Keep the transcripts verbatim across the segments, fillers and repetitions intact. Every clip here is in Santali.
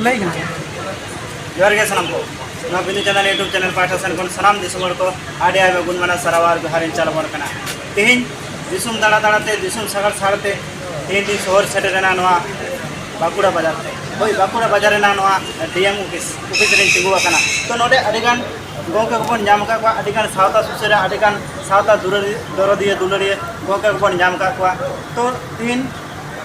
ᱞᱟᱹᱭ ᱜᱟᱱᱚᱜᱼᱟ᱾ ᱡᱚᱦᱟᱨ ᱜᱮ ᱥᱟᱱᱟᱢ ᱠᱚ᱾ ᱱᱚᱣᱟ ᱵᱤᱸᱫᱩ ᱪᱟᱸᱫᱟᱱ YouTube channel ᱯᱟᱦᱴᱟ ᱥᱮᱱ ᱠᱷᱚᱱ ᱥᱟᱱᱟᱢ ᱫᱤᱥᱚᱢ ᱦᱚᱲ ᱠᱚ ᱟᱹᱰᱤ ᱟᱭᱢᱟ ᱜᱩᱱ ᱢᱟᱱᱟᱣ ᱥᱟᱨᱦᱟᱣ ᱟᱨ ᱡᱚᱦᱟᱨ ᱤᱧ ᱪᱟᱞ ᱟᱵᱚᱱ ᱠᱟᱱᱟ᱾ ᱛᱮᱦᱮᱧ ᱫᱤᱥᱚᱢ ᱫᱟᱬᱟ ᱫᱟᱬᱟ ᱛᱮ, ᱫᱤᱥᱚᱢ ᱥᱟᱜᱟᱲ ᱥᱟᱲ ᱛᱮ ᱛᱮᱦᱮᱧ ᱫᱤᱱ ᱥᱚᱦᱚᱨ ᱥᱮᱴᱮᱨ ᱮᱱᱟ ᱱᱚᱣᱟ ᱵᱟᱸᱠᱩᱲᱟ ᱵᱟᱡᱟᱨ ᱛᱮ᱾ ᱦᱳᱭ, ᱵᱟᱸᱠᱩᱲᱟ ᱵᱟᱡᱟᱨ ᱨᱮᱱᱟᱜ ᱱᱚᱣᱟ DM office, office ᱨᱮᱧ ᱛᱤᱸᱜᱩ ᱟᱠᱟᱱᱟ᱾ ᱛᱚ, ᱱᱚᱰᱮ ᱟᱹᱰᱤᱜᱟᱱ ᱜᱚᱢᱠᱮ ᱠᱚᱵᱚᱱ ᱧᱟᱢ ᱟᱠᱟᱫ ᱠᱚᱣᱟ, ᱟᱹᱰᱤᱜᱟᱱ ᱥᱟᱶᱛᱟ ᱥᱩᱥᱟᱹᱨᱤᱭᱟᱹ, ᱟᱹᱰᱤᱜᱟᱱ ᱥᱟᱶᱛᱟ ᱫᱩᱞᱟᱹᱲᱤᱭᱟᱹ, ᱫᱚᱨᱚᱫᱤᱭᱟᱹ ᱫᱩᱞᱟᱹᱲᱤᱭᱟᱹ ᱜᱚᱢᱠᱮ ᱠᱚᱵᱚᱱ ᱧᱟᱢ ᱟᱠᱟᱫ ᱠᱚᱣᱟ᱾ ᱛᱚ, ᱛᱮᱦᱮᱧ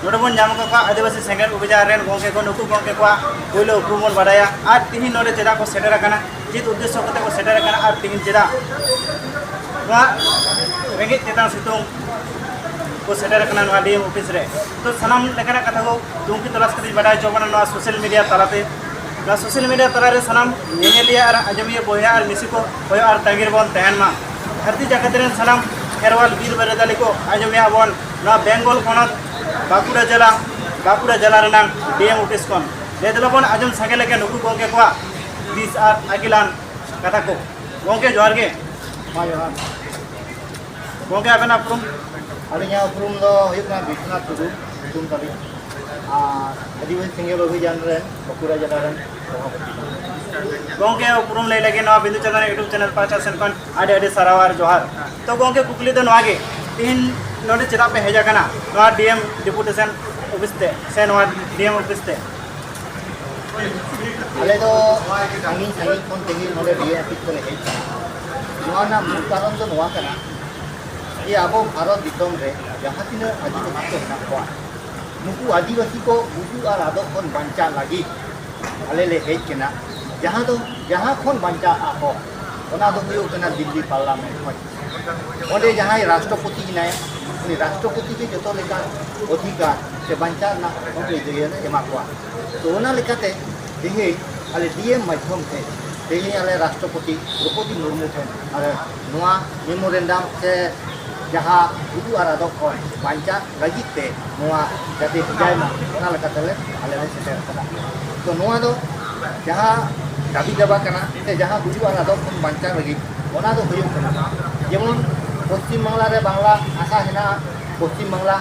ᱱᱚᱰᱮ ᱵᱚᱱ ᱧᱟᱢ ᱟᱠᱟᱫ ᱠᱚᱣᱟ ᱟᱹᱫᱤᱵᱟᱹᱥᱤ ᱥᱮᱸᱜᱮᱞ ᱚᱵᱷᱤᱡᱟᱱ ᱨᱮᱱ ᱜᱚᱢᱠᱮ ᱠᱚ᱾ ᱱᱩᱠᱩ ᱜᱚᱢᱠᱮ ᱠᱚᱣᱟᱜ ᱯᱳᱭᱞᱳ ᱩᱯᱨᱩᱢ ᱵᱚᱱ ᱵᱟᱰᱟᱭᱟ ᱟᱨ ᱛᱮᱦᱮᱧ ᱱᱚᱰᱮ ᱪᱮᱫᱟᱜ ᱠᱚ ᱥᱮᱴᱮᱨ ᱟᱠᱟᱱᱟ, ᱪᱮᱫ ᱩᱫᱽᱫᱮᱥᱥᱚ ᱠᱟᱛᱮ ᱠᱚ ᱥᱮᱴᱮᱨ ᱟᱠᱟᱱᱟ ᱟᱨ ᱛᱮᱦᱮᱧ ᱪᱮᱫᱟᱜ ᱱᱚᱣᱟ ᱨᱮᱸᱜᱮᱡ ᱪᱮᱛᱟᱱ ᱥᱤᱛᱩᱝ ᱠᱚ ᱥᱮᱴᱮᱨ ᱟᱠᱟᱱᱟ ᱱᱚᱣᱟ DM office ᱨᱮ᱾ ᱛᱚ, ᱥᱟᱱᱟᱢ ᱞᱮᱠᱟᱱᱟᱜ ᱠᱟᱛᱷᱟ ᱠᱚ ᱛᱩᱱᱠᱷᱤ ᱛᱚᱞᱟᱥ ᱠᱟᱛᱮᱧ ᱵᱟᱰᱟᱭ ᱦᱚᱪᱚ ᱵᱚᱱᱟ ᱱᱚᱣᱟ social media ᱛᱟᱞᱟᱛᱮ᱾ ᱱᱚᱣᱟ social media ᱛᱟᱞᱟᱨᱮ ᱥᱟᱱᱟᱢ ᱧᱮᱧᱮᱞᱤᱭᱟᱹ ᱟᱨ ᱟᱸᱡᱚᱢᱤᱭᱟᱹ ᱵᱚᱭᱦᱟ ᱟᱨ ᱢᱤᱥᱤ ᱠᱚ ᱠᱚᱭᱚᱜ ᱟᱨ ᱛᱟᱺᱜᱤ ᱨᱮᱵᱚᱱ ᱛᱟᱦᱮᱱ ᱢᱟ᱾ ᱫᱷᱟᱹᱨᱛᱤ ᱡᱟᱠᱟᱛ ᱨᱮᱱ ᱥᱟᱱᱟᱢ ᱠᱷᱮᱨᱣᱟᱞ ᱵᱤᱨ ᱵᱟᱹᱨᱟᱹᱫᱟᱞᱤ ᱠᱚ ᱟᱸᱡᱚᱢᱮᱭᱟ ᱵᱚᱱ ᱱᱚᱣᱟ ᱵᱮᱝᱜᱚᱞ ᱯᱚᱱᱚᱛ ᱵᱟᱸᱠᱩᱲᱟ ᱡᱮᱞᱟ, ᱵᱟᱸᱠᱩᱲᱟ ᱡᱮᱞᱟ ᱨᱮᱱᱟᱝ DM office ᱠᱷᱚᱱ᱾ ᱫᱮ ᱫᱮᱞᱟ ᱵᱚᱱ ᱟᱸᱡᱚᱢ ᱥᱟᱸᱜᱮ ᱞᱮᱜᱮ ᱱᱩᱠᱩ ᱜᱚᱢᱠᱮ ᱠᱚᱣᱟᱜ ᱫᱤᱥ ᱟᱨ ᱟᱹᱠᱤᱞᱟᱱ ᱠᱟᱛᱷᱟ ᱠᱚ᱾ ᱜᱚᱢᱠᱮ, ᱡᱚᱦᱟᱨ ᱜᱮ᱾ ᱢᱟ ᱡᱚᱦᱟᱨ᱾ ᱜᱚᱢᱠᱮ, ᱟᱵᱮᱱᱟᱜ ᱩᱯᱨᱩᱢ? ᱟᱹᱞᱤᱧᱟᱜ ᱩᱯᱨᱩᱢ ᱫᱚ ᱦᱩᱭᱩᱜ ᱠᱟᱱᱟ ᱵᱤᱥᱣᱚᱱᱟᱛᱷ ᱴᱩᱰᱩ ᱧᱩᱛᱩᱢ ᱛᱟᱹᱞᱤᱧ᱾ ᱟᱨ ᱟᱹᱫᱤᱵᱟᱹᱥᱤ ᱥᱮᱸᱜᱮᱞ ᱚᱵᱷᱤᱡᱟᱱ ᱨᱮᱱ ᱵᱟᱸᱠᱩᱲᱟ ᱡᱮᱞᱟ ᱨᱮᱱ ᱥᱚᱵᱷᱟᱯᱚᱛᱤ ᱠᱟᱱᱟ᱾ ᱜᱚᱢᱠᱮ, ᱩᱯᱨᱩᱢ ᱞᱟᱹᱭ ᱞᱟᱹᱜᱤᱫ ᱱᱚᱣᱟ ᱵᱤᱸᱫᱩ ᱪᱟᱸᱫᱟᱱ YouTube channel ᱯᱟᱦᱴᱟ ᱥᱮᱱ ᱠᱷᱚᱱ ᱟᱹᱰᱤ ᱟᱹᱰᱤ ᱥᱟᱨᱦᱟᱣ ᱟᱨ ᱡᱚᱦᱟᱨ᱾ ᱛᱚ ᱜᱚᱢᱠᱮ, ᱠᱩᱠᱞᱤ ᱫᱚ ᱱᱚᱣᱟ ᱜᱮ, ᱛᱮᱦᱮᱧ ᱱᱚᱰᱮ ᱪᱮᱫᱟᱜ ᱯᱮ ᱦᱮᱡ ᱟᱠᱟᱱᱟ ᱱᱚᱣᱟ DM deputation office ᱛᱮ ᱥᱮ ᱱᱚᱣᱟ DM office ᱛᱮ? ᱟᱞᱮ ᱫᱚ ᱥᱟᱺᱜᱤᱧ ᱥᱟᱺᱜᱤᱧ ᱠᱷᱚᱱ ᱛᱮᱦᱮᱧ ᱱᱚᱰᱮ DM office ᱛᱮᱞᱮ ᱦᱮᱡ ᱟᱠᱟᱱᱟ᱾ ᱱᱚᱣᱟ ᱨᱮᱱᱟᱜ ᱢᱩᱞ ᱠᱟᱨᱚᱱ ᱫᱚ ᱱᱚᱣᱟ ᱠᱟᱱᱟ ᱡᱮ ᱟᱵᱚ ᱵᱷᱟᱨᱚᱛ ᱫᱤᱥᱚᱢ ᱨᱮ ᱡᱟᱦᱟᱸ ᱛᱤᱱᱟᱹᱜ ᱟᱹᱫᱤᱵᱟᱹᱥᱤ ᱠᱚ ᱦᱮᱱᱟᱜ ᱠᱚᱣᱟ, ᱱᱩᱠᱩ ᱟᱹᱫᱤᱵᱟᱹᱥᱤ ᱠᱚ ᱜᱩᱡᱩᱜ ᱟᱨ ᱟᱫᱚᱜ ᱠᱷᱚᱱ ᱵᱟᱧᱪᱟᱜ ᱞᱟᱹᱜᱤᱫ ᱟᱞᱮ ᱞᱮ ᱦᱮᱡ ᱠᱟᱱᱟ᱾ ᱡᱟᱦᱟᱸ ᱫᱚ, ᱡᱟᱦᱟᱸ ᱠᱷᱚᱱ ᱵᱟᱧᱪᱟᱜ ᱟᱠᱚ, ᱚᱱᱟ ᱫᱚ ᱦᱩᱭᱩᱜ ᱠᱟᱱᱟ ᱫᱤᱞᱞᱤ ᱯᱟᱨᱞᱟᱢᱮᱱᱴ ᱠᱷᱚᱱ᱾ ᱚᱸᱰᱮ ᱡᱟᱦᱟᱸᱭ ᱨᱟᱥᱴᱨᱚᱯᱚᱛᱤ ᱢᱮᱱᱟᱭᱟ, ᱩᱱᱤ ᱨᱟᱥᱴᱨᱚᱯᱚᱛᱤ ᱜᱮ ᱡᱚᱛᱚ ᱞᱮᱠᱟᱱ ᱚᱫᱷᱤᱠᱟᱨ ᱥᱮ ᱵᱟᱧᱪᱟᱣ ᱨᱮᱱᱟᱜ ᱦᱚᱠ ᱟᱹᱭᱫᱟᱹᱨᱤ ᱮᱢᱟ ᱠᱚᱣᱟ᱾ ᱛᱚ, ᱚᱱᱟ ᱞᱮᱠᱟᱛᱮ ᱛᱮᱦᱮᱧ ᱟᱞᱮ DM ᱢᱟᱫᱽᱫᱷᱚᱢ ᱛᱮ ᱛᱮᱦᱮᱧ ᱟᱞᱮ ᱨᱟᱥᱴᱨᱚᱯᱚᱛᱤ ᱫᱨᱚᱯᱚᱫᱤ ᱢᱩᱨᱢᱩ ᱴᱷᱮᱱ ᱟᱞᱮ ᱱᱚᱣᱟ memorandum ᱥᱮ ᱡᱟᱦᱟᱸ ᱜᱩᱡᱩᱜ ᱟᱨ ᱟᱫᱚᱜ ᱠᱷᱚᱱ ᱵᱟᱧᱪᱟᱜ ᱞᱟᱹᱜᱤᱫ ᱛᱮ ᱱᱚᱣᱟ ᱡᱟᱛᱮ ᱵᱷᱮᱡᱟᱭ ᱢᱟ, ᱚᱱᱟ ᱞᱮᱠᱟᱛᱮ ᱞᱮ, ᱟᱞᱮ ᱞᱮ ᱥᱮᱴᱮᱨ ᱟᱠᱟᱱᱟ᱾ ᱛᱚ, ᱱᱚᱣᱟ ᱫᱚ ᱡᱟᱦᱟᱸ ᱫᱟᱹᱵᱤ ᱫᱟᱵᱟ ᱠᱟᱱᱟ ᱥᱮ ᱡᱟᱦᱟᱸ ᱜᱩᱡᱩᱜ ᱟᱨ ᱟᱫᱚᱜ ᱠᱷᱚᱱ ᱵᱟᱧᱪᱟᱜ ᱞᱟᱹᱜᱤᱫ, ᱚᱱᱟ ᱫᱚ ᱦᱩᱭᱩᱜ ᱠᱟᱱᱟ, ᱡᱮᱢᱚᱱ ᱯᱚᱥᱪᱤᱢ ᱵᱟᱝᱞᱟ ᱨᱮ ᱵᱟᱝᱞᱟ ᱵᱷᱟᱥᱟ ᱦᱮᱱᱟᱜᱼᱟ, ᱯᱚᱥᱪᱤᱢ ᱵᱟᱝᱞᱟ,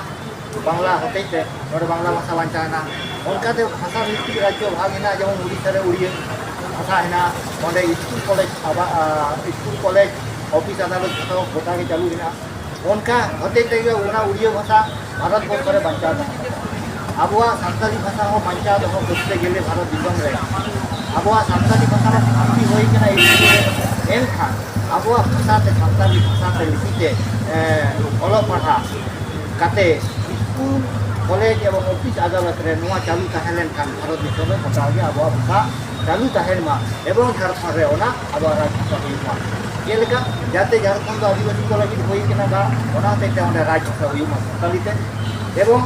ᱵᱟᱝᱞᱟ ᱦᱚᱛᱮᱡ ᱛᱮ ᱱᱚᱰᱮ ᱵᱟᱝᱞᱟ ᱵᱷᱟᱥᱟ ᱵᱟᱧᱪᱟᱣ ᱦᱮᱱᱟᱜᱼᱟ᱾ ᱚᱱᱠᱟᱛᱮ ᱵᱷᱟᱥᱟ ᱵᱷᱤᱛᱛᱤᱠ ᱨᱟᱡᱽᱡᱚ ᱵᱷᱟᱜᱽ ᱦᱮᱱᱟᱜᱼᱟ, ᱡᱮᱢᱚᱱ ᱩᱲᱤᱥᱥᱟ ᱨᱮ ᱩᱲᱤᱭᱟ ᱵᱷᱟᱥᱟ ᱦᱮᱱᱟᱜᱼᱟ, ᱚᱸᱰᱮ ᱥᱠᱩᱞ ᱠᱚᱞᱮᱡᱽ, ᱟᱵᱟᱨ ᱥᱠᱩᱞ ᱠᱚᱞᱮᱡᱽ, ᱚᱯᱷᱤᱥ ᱟᱫᱟᱞᱚᱛ ᱡᱷᱚᱛᱚ ᱜᱚᱴᱟ ᱜᱮ ᱪᱟᱹᱞᱩ ᱦᱮᱱᱟᱜᱼᱟ᱾ ᱚᱱᱠᱟ ᱦᱚᱛᱮᱡ ᱛᱮᱜᱮ ᱚᱱᱟ ᱩᱲᱤᱭᱟ ᱵᱷᱟᱥᱟ ᱵᱷᱟᱨᱚᱛ ᱵᱚᱨᱥᱚ ᱨᱮ ᱵᱟᱧᱪᱟᱣ ᱛᱟᱦᱮᱸ ᱠᱟᱱᱟ᱾ ᱟᱵᱚᱣᱟᱜ ᱥᱟᱱᱛᱟᱲᱤ ᱵᱷᱟᱥᱟ ᱦᱚᱸ ᱵᱟᱧᱪᱟᱣ ᱫᱚᱦᱚ ᱠᱚᱨᱛᱮ ᱜᱮᱞᱮ ᱵᱷᱟᱨᱚᱛ ᱫᱤᱥᱚᱢ ᱨᱮ ᱟᱵᱚᱣᱟᱜ ᱥᱟᱱᱛᱟᱲᱤ ᱵᱷᱟᱥᱟ ᱨᱮ ᱥᱟᱱᱛᱤ ᱦᱩᱭ ᱠᱟᱱᱟ ᱮᱱᱠᱷᱟᱱ ᱟᱵᱚᱣᱟᱜ ᱵᱷᱟᱥᱟ ᱛᱮ, ᱥᱟᱱᱛᱟᱲᱤ ᱵᱷᱟᱥᱟ ᱛᱮ, ᱞᱤᱯᱤ ᱛᱮ, ᱮ, ᱚᱞᱚᱜ ᱯᱟᱲᱦᱟᱜ ᱠᱟᱛᱮ ᱥᱠᱩᱞ, ᱠᱚᱞᱮᱡᱽ ᱮᱵᱚᱝ ᱚᱯᱷᱤᱥ ᱟᱫᱟᱞᱚᱛ ᱨᱮ ᱱᱚᱣᱟ ᱪᱟᱹᱞᱩ ᱛᱟᱦᱮᱸ ᱞᱮᱱᱠᱷᱟᱱ ᱵᱷᱟᱨᱚᱛ ᱫᱤᱥᱚᱢ ᱨᱮ ᱜᱚᱴᱟ ᱜᱮ ᱟᱵᱚᱣᱟᱜ ᱵᱷᱟᱥᱟ ᱪᱟᱹᱞᱩ ᱛᱟᱦᱮᱱ ᱢᱟ ᱮᱵᱚᱝ ᱡᱷᱟᱲᱠᱷᱚᱸᱰ ᱨᱮ ᱚᱱᱟ ᱟᱵᱚᱣᱟᱜ ᱨᱟᱡᱽ ᱵᱷᱟᱥᱟ ᱦᱩᱭᱩᱜ ᱢᱟ᱾ ᱪᱮᱫ ᱞᱮᱠᱟ? ᱡᱟᱛᱮ ᱡᱷᱟᱲᱠᱷᱚᱸᱰ ᱫᱚ ᱟᱹᱫᱤᱵᱟᱹᱥᱤ ᱠᱚ ᱞᱟᱹᱜᱤᱫ ᱦᱩᱭ ᱠᱟᱱᱟ ᱜᱟ, ᱚᱱᱟ ᱦᱚᱛᱮᱡ ᱛᱮ ᱚᱸᱰᱮ ᱨᱟᱡᱽ ᱵᱷᱟᱥᱟ ᱦᱩᱭᱩᱜ ᱢᱟ ᱥᱟᱱᱛᱟᱲᱤ ᱛᱮ᱾ ᱮᱵᱚᱝ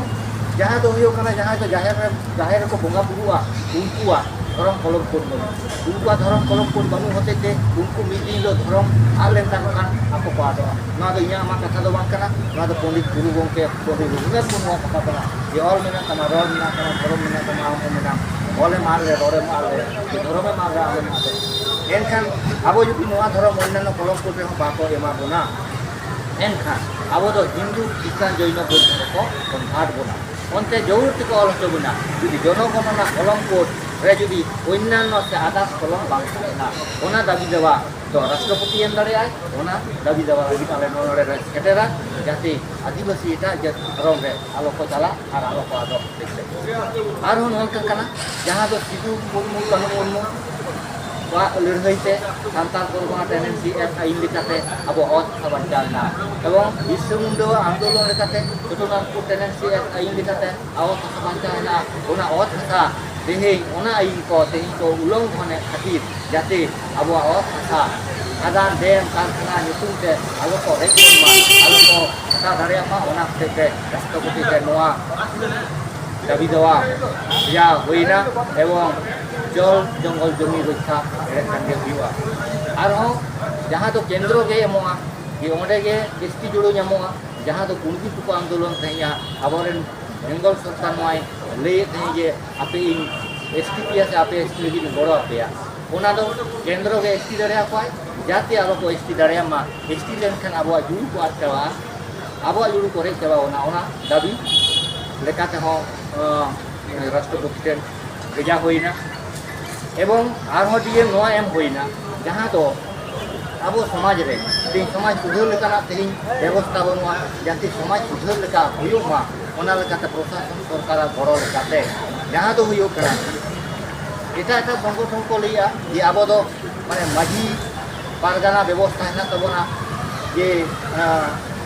ᱡᱟᱦᱟᱸ ᱫᱚ ᱦᱩᱭᱩᱜ ᱠᱟᱱᱟ, ᱡᱟᱦᱟᱸᱭ ᱫᱚ ᱡᱟᱦᱮᱨ ᱨᱮ, ᱡᱟᱦᱮᱨ ᱨᱮᱠᱚ ᱵᱚᱸᱜᱟ ᱵᱩᱨᱩᱜᱼᱟ, ᱩᱱᱠᱩᱣᱟᱜ ᱫᱷᱚᱨᱚᱢ ᱠᱚᱞᱚᱢ ᱠᱳᱰ ᱵᱟᱹᱱᱩᱜᱼᱟ᱾ ᱩᱱᱠᱩᱣᱟᱜ ᱫᱷᱚᱨᱚᱢ ᱠᱚᱞᱚᱢ ᱠᱳᱰ ᱵᱟᱹᱱᱩᱜ ᱦᱚᱛᱮᱡ ᱛᱮ ᱩᱱᱠᱩ ᱢᱤᱫ ᱫᱤᱱ ᱦᱤᱞᱳᱜ ᱫᱷᱚᱨᱚᱢ ᱟᱫ ᱞᱮᱱ ᱛᱟᱠᱚ ᱠᱷᱟᱱ ᱟᱠᱚ ᱠᱚ ᱟᱫᱚᱜᱼᱟ᱾ ᱱᱚᱣᱟ ᱫᱚ ᱤᱧᱟᱹᱜ ᱟᱢᱟᱜ ᱠᱟᱛᱷᱟ ᱫᱚ ᱵᱟᱝ ᱠᱟᱱᱟ, ᱱᱚᱣᱟ ᱫᱚ ᱯᱚᱱᱰᱤᱛ ᱜᱩᱨᱩ ᱜᱚᱢᱠᱮ ᱯᱚᱱᱰᱤᱛ ᱨᱚᱜᱷᱩᱱᱟᱛᱷ ᱢᱩᱨᱢᱩᱣᱟᱜ ᱠᱟᱛᱷᱟ ᱠᱟᱱᱟ ᱡᱮ ᱚᱞ ᱢᱮᱱᱟᱜ ᱛᱟᱢᱟ, ᱨᱚᱲ ᱢᱮᱱᱟᱜ ᱛᱟᱢᱟ, ᱫᱷᱚᱨᱚᱢ ᱢᱮᱱᱟᱜ ᱛᱟᱢᱟ, ᱟᱢ ᱦᱚᱸ ᱢᱮᱱᱟᱢ, ᱚᱞᱮᱢ ᱟᱫ ᱞᱮ, ᱨᱚᱲᱮᱢ ᱟᱫ ᱞᱮ, ᱫᱷᱚᱨᱚᱢᱮᱢ ᱟᱫ ᱞᱮ, ᱟᱢᱮᱢ ᱟᱫ ᱞᱮ᱾ ᱮᱱᱠᱷᱟᱱ ᱟᱵᱚ ᱡᱩᱫᱤ ᱱᱚᱣᱟ ᱫᱷᱚᱨᱚᱢ ᱚᱱᱱᱟᱱᱚ ᱠᱚᱞᱚᱢ ᱠᱳᱰ ᱨᱮᱦᱚᱸ ᱵᱟᱠᱚ ᱮᱢᱟ ᱵᱚᱱᱟ, ᱮᱱᱠᱷᱟᱱ ᱟᱵᱚ ᱫᱚ ᱦᱤᱱᱫᱩ, ᱠᱷᱨᱤᱥᱴᱟᱱ, ᱡᱚᱭᱱᱚ, ᱵᱳᱫᱽᱫᱷᱚ ᱨᱮᱠᱚ ᱠᱚᱱᱵᱷᱟᱨᱴ ᱵᱚᱱᱟ᱾ ᱚᱱᱛᱮ ᱡᱳᱨ ᱛᱮᱠᱚ ᱚᱞ ᱦᱚᱪᱚ ᱵᱚᱱᱟ᱾ ᱡᱩᱫᱤ ᱡᱚᱱᱚᱜᱚᱱᱚᱱᱟ ᱠᱚᱞᱚᱢ ᱠᱳᱰ ᱨᱮ ᱡᱩᱫᱤ ᱚᱱᱱᱟᱱᱚ ᱥᱮ ᱟᱫᱟᱨᱥ ᱠᱚᱞᱚᱢ ᱵᱟᱝ ᱛᱟᱦᱮᱱᱟ, ᱚᱱᱟ ᱫᱟᱹᱵᱤ ᱫᱟᱣᱟ ᱫᱚ ᱨᱟᱥᱴᱨᱚᱯᱚᱛᱤ ᱮᱢ ᱫᱟᱲᱮᱭᱟᱜᱼᱟᱭ᱾ ᱚᱱᱟ ᱫᱟᱹᱵᱤ ᱫᱟᱣᱟ ᱞᱟᱹᱜᱤᱫ ᱟᱞᱮ ᱱᱚᱰᱮ ᱞᱮ ᱥᱮᱴᱮᱨᱟ, ᱡᱟᱛᱮ ᱟᱹᱫᱤᱵᱟᱹᱥᱤ ᱮᱴᱟᱜ ᱡᱟᱹᱛ ᱫᱷᱚᱨᱚᱢ ᱨᱮ ᱟᱞᱚ ᱠᱚ ᱪᱟᱞᱟᱜ ᱟᱨ ᱟᱞᱚ ᱠᱚ ᱟᱫᱚᱜ᱾ ᱟᱨᱦᱚᱸ ᱱᱚᱝᱠᱟ ᱠᱟᱱᱟ, ᱡᱟᱦᱟᱸ ᱫᱚ ᱥᱤᱫᱩ ᱢᱩᱨᱢᱩ, ᱠᱟᱹᱱᱦᱩ ᱢᱩᱨᱢᱩ ᱠᱚᱣᱟᱜ ᱞᱟᱹᱲᱦᱟᱹᱭ ᱛᱮ ᱥᱟᱱᱛᱟᱲ ᱯᱚᱨᱜᱚᱱᱟ ᱴᱮᱱᱮᱱᱥᱤ ᱮᱠᱴ ᱟᱹᱭᱤᱱ ᱞᱮᱠᱟᱛᱮ ᱟᱵᱚ ᱚᱛ ᱦᱟᱥᱟ ᱵᱟᱧᱪᱟᱣ ᱮᱱᱟ᱾ ᱮᱵᱚᱝ ᱵᱤᱨᱥᱟ ᱢᱩᱱᱰᱟᱣᱟᱜ ᱟᱱᱫᱳᱞᱚᱱ ᱞᱮᱠᱟᱛᱮ ᱪᱷᱳᱴᱳ ᱱᱟᱜᱽᱯᱩᱨ ᱴᱮᱱᱮᱱᱥᱤ ᱮᱠᱴ ᱟᱹᱭᱤᱱ ᱞᱮᱠᱟᱛᱮ ᱟᱵᱚ ᱦᱟᱥᱟ ᱵᱟᱧᱪᱟᱣ ᱦᱮᱱᱟᱜᱼᱟ᱾ ᱚᱱᱟ ᱚᱛ ᱦᱟᱥᱟ ᱛᱮᱦᱮᱧ, ᱚᱱᱟ ᱟᱹᱭᱤᱱ ᱠᱚ ᱛᱮᱦᱮᱧ ᱠᱚ ᱩᱞᱚᱝᱜᱷᱚᱱᱮᱫ ᱠᱷᱟᱹᱛᱤᱨ ᱡᱟᱛᱮ ᱟᱵᱚᱣᱟᱜ ᱚᱛ ᱦᱟᱥᱟ ᱠᱷᱟᱫᱟᱱ, ᱰᱮᱢ, ᱠᱟᱨᱠᱷᱟᱱᱟ ᱧᱩᱛᱩᱢ ᱛᱮ ᱟᱞᱚ ᱠᱚ ᱨᱮᱡ ᱵᱚᱱ ᱢᱟ, ᱟᱞᱚ ᱠᱚ ᱦᱟᱛᱟᱣ ᱫᱟᱲᱮᱭᱟᱜ ᱢᱟ, ᱚᱱᱟ ᱦᱚᱛᱮᱡ ᱛᱮ ᱨᱟᱥᱴᱨᱚᱯᱚᱛᱤ ᱴᱷᱮᱱ ᱱᱚᱣᱟ ᱫᱟᱹᱵᱤ ᱫᱟᱣᱟ ᱭᱟ ᱦᱩᱭᱱᱟ᱾ ᱮᱵᱚᱝ ᱡᱚᱞ ᱡᱚᱝᱜᱚᱞ ᱡᱚᱢᱤ ᱨᱚᱠᱠᱷᱟ ᱮᱸᱰᱮ ᱠᱷᱟᱱ ᱜᱮ ᱦᱩᱭᱩᱜᱼᱟ᱾ ᱟᱨᱦᱚᱸ ᱡᱟᱦᱟᱸ ᱫᱚ ᱠᱮᱱᱫᱨᱚ ᱜᱮ ᱮᱢᱚᱜᱼᱟ, ᱡᱮ ᱚᱸᱰᱮ ᱜᱮ ᱮᱥ ᱴᱤ ᱡᱩᱲᱟᱹ ᱧᱟᱢᱚᱜᱼᱟ, ᱡᱟᱦᱟᱸ ᱫᱚ ᱠᱩᱬᱵᱤ ᱠᱚᱠᱚ ᱟᱱᱫᱳᱞᱚᱱ ᱛᱟᱦᱮᱸᱜᱼᱟ, ᱟᱵᱚᱨᱮᱱ ᱵᱮᱝᱜᱚᱞ ᱥᱚᱨᱠᱟᱨ ᱱᱚᱣᱟᱭ ᱞᱟᱹᱭᱮᱫ ᱛᱟᱦᱮᱸᱫ ᱡᱮ ᱟᱯᱮ ᱤᱧ ᱮᱥ ᱴᱤ ᱯᱮᱭᱟ ᱥᱮ ᱟᱯᱮ ᱮᱥ ᱴᱤ ᱞᱟᱹᱜᱤᱫ ᱤᱧ ᱜᱚᱲᱚ ᱟᱯᱮᱭᱟ᱾ ᱚᱱᱟ ᱫᱚ ᱠᱮᱱᱫᱨᱚ ᱜᱮ ᱮᱥ ᱴᱤ ᱫᱟᱲᱮᱭᱟᱠᱚᱣᱟᱭ, ᱡᱟᱛᱮ ᱟᱞᱚ ᱠᱚ ᱮᱥ ᱴᱤ ᱫᱟᱲᱮᱭᱟᱜ ᱢᱟ᱾ ᱮᱥ ᱴᱤ ᱞᱮᱱᱠᱷᱟᱱ ᱟᱵᱚᱣᱟᱜ ᱡᱩᱲᱩ ᱠᱚ ᱟᱫ ᱪᱟᱵᱟᱜᱼᱟ, ᱟᱵᱚᱣᱟᱜ ᱡᱩᱲᱩ ᱠᱚ ᱨᱮᱡ ᱪᱟᱵᱟᱜᱼᱟ᱾ ᱚᱱᱟ, ᱚᱱᱟ ᱫᱟᱹᱵᱤ ᱞᱮᱠᱟ ᱛᱮᱦᱚᱸ, ᱟᱸ, ᱨᱟᱥᱴᱨᱚᱯᱚᱛᱤ ᱴᱷᱮᱱ ᱵᱷᱮᱡᱟ ᱦᱩᱭᱱᱟ᱾ ᱮᱵᱚᱝ ᱟᱨᱦᱚᱸ ᱰᱤ ᱮᱢ ᱱᱚᱣᱟ ᱮᱢ ᱦᱩᱭᱱᱟ, ᱡᱟᱦᱟᱸ ᱫᱚ ᱟᱵᱚ ᱥᱚᱢᱟᱡᱽ ᱨᱮ ᱛᱮᱦᱮᱧ ᱥᱚᱢᱟᱡᱽ ᱥᱩᱫᱷᱟᱹᱨ ᱞᱮᱠᱟᱱᱟᱜ ᱛᱮᱦᱮᱧ ᱵᱮᱵᱚᱥᱛᱷᱟ ᱵᱟᱹᱱᱩᱜᱼᱟ, ᱡᱟᱛᱮ ᱥᱚᱢᱟᱡᱽ ᱥᱩᱫᱷᱟᱹᱨ ᱞᱮᱠᱟ ᱦᱩᱭᱩᱜ ᱢᱟ, ᱚᱱᱟ ᱞᱮᱠᱟᱛᱮ ᱯᱨᱚᱥᱟᱥᱚᱱ ᱥᱚᱨᱠᱟᱨᱟᱜ ᱜᱚᱲᱚ ᱞᱮᱠᱟᱛᱮ ᱡᱟᱦᱟᱸ ᱫᱚ ᱦᱩᱭᱩᱜ ᱠᱟᱱᱟ, ᱮᱴᱟᱜ ᱮᱴᱟᱜ ᱥᱚᱝᱜᱚᱴᱷᱚᱱ ᱠᱚ ᱞᱟᱹᱭᱟ ᱡᱮ ᱟᱵᱚ ᱫᱚ ᱢᱟᱱᱮ ᱢᱟᱹᱡᱷᱤ ᱯᱟᱨᱜᱟᱱᱟ ᱵᱮᱵᱚᱥᱛᱷᱟ ᱦᱮᱱᱟᱜ ᱛᱟᱵᱚᱱᱟ, ᱡᱮ